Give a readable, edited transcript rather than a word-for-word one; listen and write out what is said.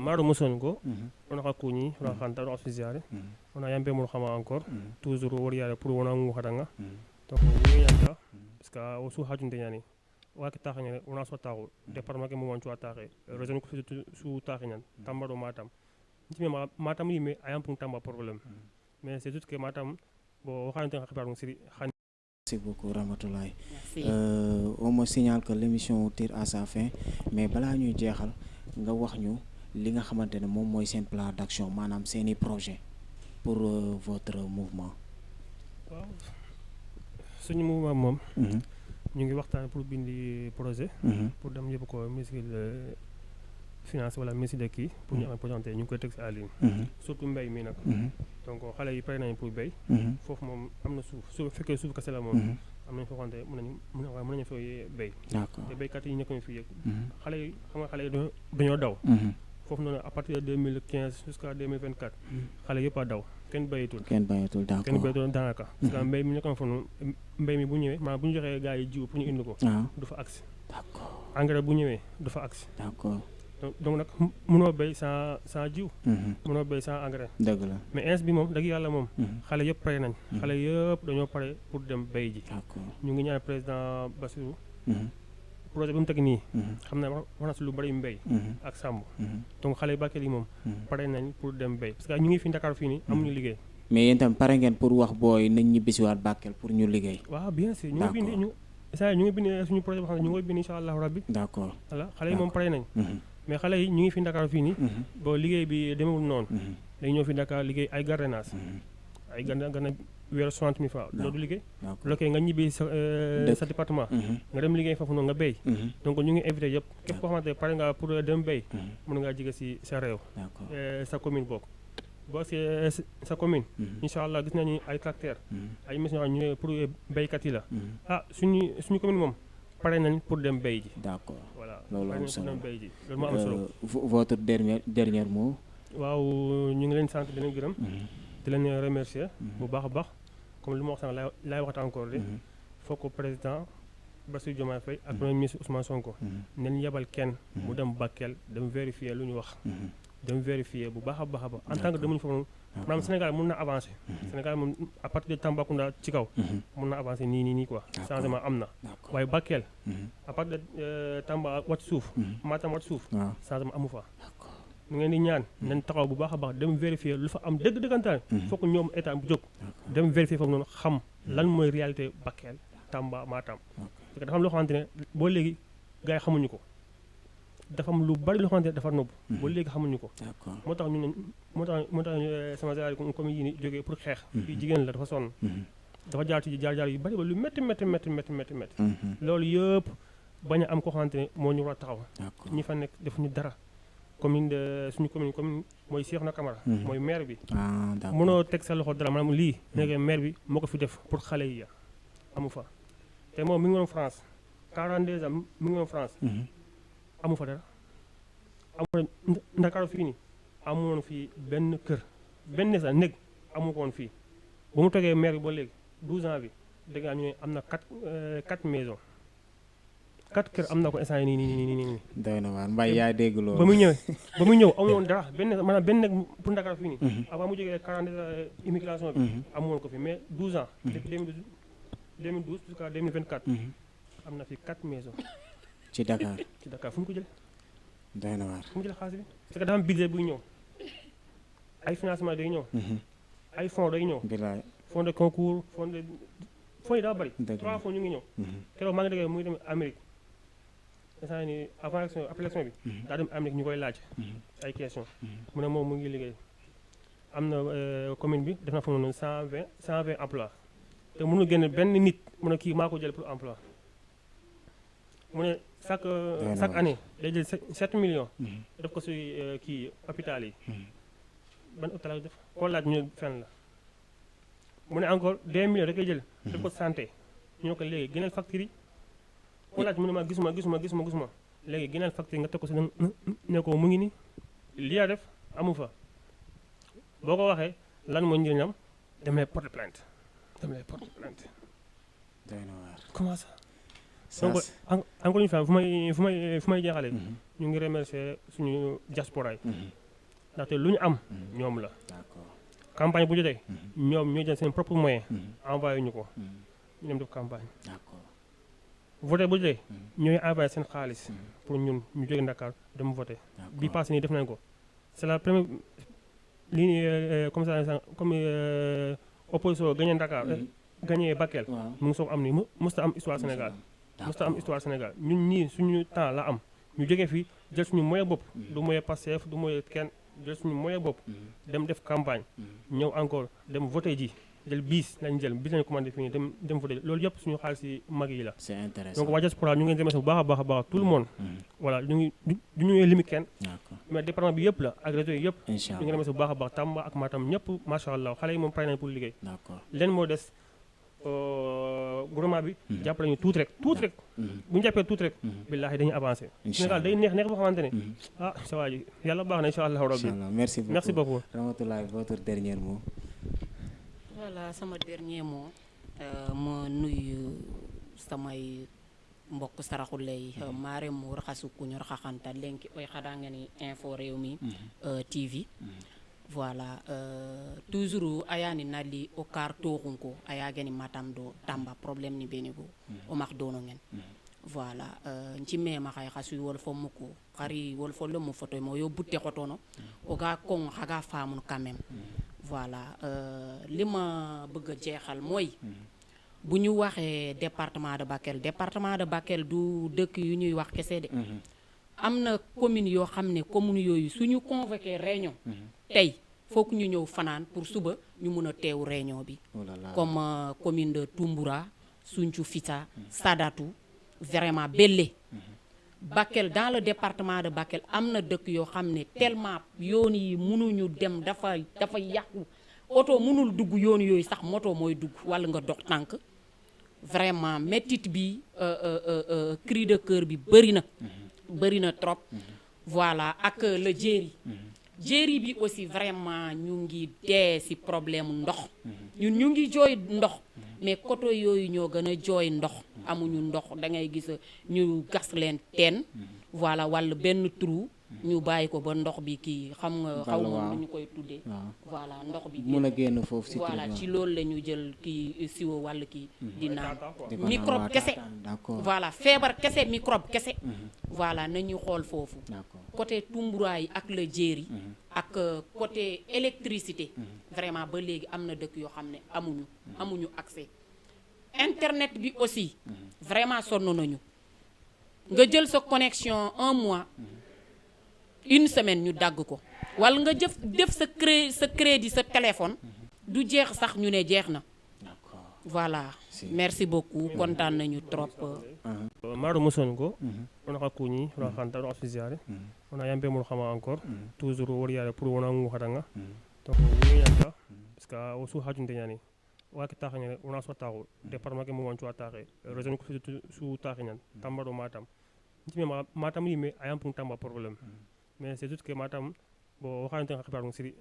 maɗo musongo on ka kuñi on xanta on officiare on a yambe mo xama encore toujours wor yaale pour wona ngu xadanga donc ñu yanta parce que o su hajunde ñani wa ki taxane on a so taxu département ke mo won ci taxé région ko su taxñan tambado matam ci matam yi mais ayam pour tamba problème mais c'est juste que matam bo waxante xabaru siri xani. Merci beaucoup Ramatoulaye. On me signale que l'émission tire à sa fin mais balaa ñuy jeexal nga wax ñu li nga xamante ne moom mooy seen plan d'action maanaam seeni projet pour votre mouvement. waaw suñu mouvement moom. ñu ngi waxtaan pour bindi projet. pour dem yóbbu ko ministre de finance wala ministre de kii pour ñu am présenté ñu ngi koy teg si en ligne. surtout mbéy mi nag. donc xale yi pare nañu pour béy. foofu moom am na suuf su fekkee suuf kese la moom. am nañu foo xamante mën nañu fay béy. d'accord te béykat yi nekk nañu fi yëg. xale yi xam nga xale yi dañoo daw. foofu noonu à partir de 2015 jusqu'à 2024. xale yëpp a daw kenn béyatul. d'accord kenn béyatul daanaka. parce que mbéy mi nekkoon fa noonu mbéy mi bu ñëwee maanaam bu ñu joxee gars yi jiw pour ñu indi ko. du fa agsi. d'accord engrais bu ñëwee du fa agsi. d'accord. donc nag mënoo béy sans jiw. mënoo béy sans engrais. dëgg la mais ins bi moom dëgg yàlla moom. xale yëpp pare nañ. xale yëpp dañoo pare pour dem béy ji. d'accord ñu ngi ñaan président Bassirou. projet bi mu teg nii. xam naa wax na si lu bari mbéy. ak sàmm. donc xale yu Bakel yi moom. pare nañ pour dem béy parce que ñu ngi fi Dakar fii nii amuñu liggéey. mais yéen tam pare ngeen pour wax booy nañ ñibbisiwaat Bakel pour ñu liggéey. waaw bien sûr ñu ngi bind suñu projet boo xam ne ñu ngi koy bind incha allahu rabbi. d'accord voilà xale yi moom pare nañ. mais xale yi ñu ngi fi Dakar fii nii. boo liggéey bi demewul noonu. dañu ñëw fi Dakar liggéey ay gardiennage. ay gana weer 60 000 francs loolu du liggéey. loolu nga ñibbi sa département. nga dem liggéey foofu noonu nga béy. donc ñu ngi invité yëpp képp koo xamante pare nga pour dem béy. mën ngaa jige si sa réew. sa commune bokk. boo see sa commune. incha allah gis nañu ay tracteur ay machines yoo xam ne pour béykat yi la. suñu commune moom pare nañ pour dem béy ji. d'accord voilà loolu am pour solo dem béy ji loolu moo am solo. votre dernier mot. waaw ñu ngi leen sant di leen gërëm. di leen remercier bu baax a baax comme lu ma wax sànq laay waxata encore de faut que président Bassirou Diomaye Faye ak premier ministre Ousmane Sonko nañ yebal kenn mu dem Bakel dem vérifier lu ñu wax dem vérifier bu baax a baax a baax en tant que demuñu foofu noonu maanaam Sénégal mën na avancer Sénégal moom à partir de Tambacounda ci kaw mën na avancer nii quoi changement am na waaye Bakel à partir de Tamba wàcc suuf Matam wàcc suuf changement amu fa mu ngeen di ñaan nañ taxaw bu baax a baax dem vérifier lu fa am dëgg-dëggantaan fokk ñoom état bu jóg dem vérifier foofu noonu xam lan mooy réalité Bakel Tamba Matam parce que dafa am loo xamante ne boo léegi gars yi xamuñu ko dafa am lu bari loo xamante ne dafa nobb boo léegi xamuñu ko moo tax ñu ne moo tax sama général comme yi ni jógee pour xeex fii jigéen la dafa sonn dafa jaar ci jaar yu bari ba lu métti loolu yëpp bañ a am ko xamante ne moo ñu war a taxaw ñi fa nekk defuñu dara commune de suñu commune mooy Cheikhouna Camara mooy maire bi mënoo teg sa loxo dara maanaam lii nekk maire bi moo ko fi def pour xale yi amu fa te moom mi ngi woon France 42 ans mi ngi woon France amu fa dara amu Ndakaaru fii nii amu woon fii benn kër benn sa néeg amu ko woon fii ba mu toggee maire bi ba léegi 12 ans bi dégg naa ñu ne am na 4 maisons 4 kër am na ko instant nii. doy na waar Mbaye yaa dégg loolu. ba muy ñëw amu woon dara benn nekk pour Dakar fii nii. avant mu jógee 40 immigration bi. amu woon ko fi mais 12 ans. depuis 2012 jusqu'à 2024. am na fi 4 maisons. ci Dakar fu mu ko jëlee. doy na waar fu mu jëlee xaalis bi. parce que dafa am budget buy ñëw ay financement day ñëw. ay fonds day ñëw. bilaay fonds de concours fonds yi daa bari. 3 fonds ñu ngi ñëw. keroog maa ngi déggee muy dem Amérique. instant ni avant élection bi daa dem Amérique ñu koy laaj ay question mu ne moom mu ngi liggéey am na commune bi def na fa noonu 120 emploi te mënul génn benn nit mu ne kii maa ko jël pour emploi mu ne chaque année day jël 7 millions def ko si kii hôpital yi ban hôpital la def koo laaj ñu fenn la mu ne encore 2 millions da koy jël def ko santé ñoo ko léegi gënal facture yi ko laaj mu ne ma gisuma léegi gënal facture nga teg ko si ne ko mu ngi ni li a def amu fa boo ko waxee lan mooy njëriñam demee porte plainte doy na waar comment ça donc encore une fois fu may jeexalee ñu ngi remercier suñu diaspora yi ndaxte lu ñu am ñoom la campagne bu jotee ñoom ñoo jël seen propre moyen envoyé ñu ko ñu dem def campagne voté bu jotee ñooy envoyé seen xaalis pour ñun ñu jóge Dakar dem voté bi passé nii def nañ ko c'est la première lii comme ça comme opposition gagné Dakar gagné Bakel mu ngi soog am ni musta am histoire Sénégal musta am histoire Sénégal ñun ñii suñu temps la am ñu jógee fii jël suñu moyen bopp du moyen Pastef du moyen kenn jël suñu moyen bopp dem def campagne ñëw encore dem voté ji jël bis lañ lañ commandé fii nii dem voté loolu yëpp suñu xaalis si mag yi la c'est intéressant donc waa diaspora ñu ngi leen remercier bu baax a baax tout le monde voilà ñu ngi du ñu limite kenn mais département bi yëpp la ak réseau yi yëpp ñu ngi remercier bu baax a baax Tamba ak Matam ñëpp macha allah xale yi moom pare nañ pour liggéey leen moo des gouvernement bi jàppale ñu tuuti rek bu ñu jàppee tuuti rek billaahi dañuy avancé Sénégal day neex boo xamante ne sa waa ji yàlla baax na incha allah rabbi merci beaucoup Ramatoulaye votre dernier mot. Voilà sama dernier mot ma nuyu samay mbokk saraxule yi maare mu raxasu ku ñu raxaxanta lenki oy xadaa nga ni info Rewmi TV voilà toujours ayani nali o kar toxunko ayageni Matam do Tamba problème ni benigo o max dono ngen voilà ncimema xay xa suy wol fo muko xari wol fo le mu photo mo yo butte xotono o ga kong xaga faamun quand même voilà li ma bëgg a jeexal mooy bu ñu waxee département de Bakel du dëkk yu ñuy wax kese de am na commune yoo xam ne commune yooyu suñu convoqué réunion tey foog ñu ñëw fanaan pour suba ñu mun a teew réunion bi comme commune de Toumbura Sinthiou Fissa Sadatou vraiment Belley Bakel dans le département de Bakel am na dëkk yoo xam ne tellement yoon yi mënuñu dem dafa yàqu oto mënul dugg yoon yooyu sax moto mooy dugg walla nga dox tànk vraiment métit bi cri de cœur bi bëri na trop voilà ak le jéeri bi aussi vraiment ñu ngi dee ci problème ndox ñun ñu ngi jooy ndox mais koto yooyu ñoo gën a jooy ndox amuñu ndox da ngay gis ñu gas leen teen voilà walla benn trou ñu bàyyi ko ba ndox bi kii xam nga xaw ma ñu koy tuddee voilà ndox bi mën a génn foofu ci voilà ci loolu la ñu jël kii siwo walla kii di naan microbe kese voilà feebar kese microbe kese voilà nañu xool foofu côté Toumbura yi ak la jéeri ak côté électricité vraiment ba léegi am na dëkk yoo xam ne amuñu accès internet bi aussi vraiment sonn nañu nga jël sa connexion un mois une semaine ñu dagg ko walla nga def sa crédit sa téléphone du jeex sax ñu ne jeex na voilà merci beaucoup kontaan nañu trop maɗo musongo on ka kuñi on xanta on asfiziare on a yambe mo xama encore toujours wori yare pour wona ngu xatanga donc ñu yanta parce que o su hajunde ñani waki taxañane on a so taxu département ke mo won to taxe région ko su taxañan Tamba do Matam ci Matam yime ayam pour Tamba problème mais c'est juste que Matam bo waxante xabar mo siri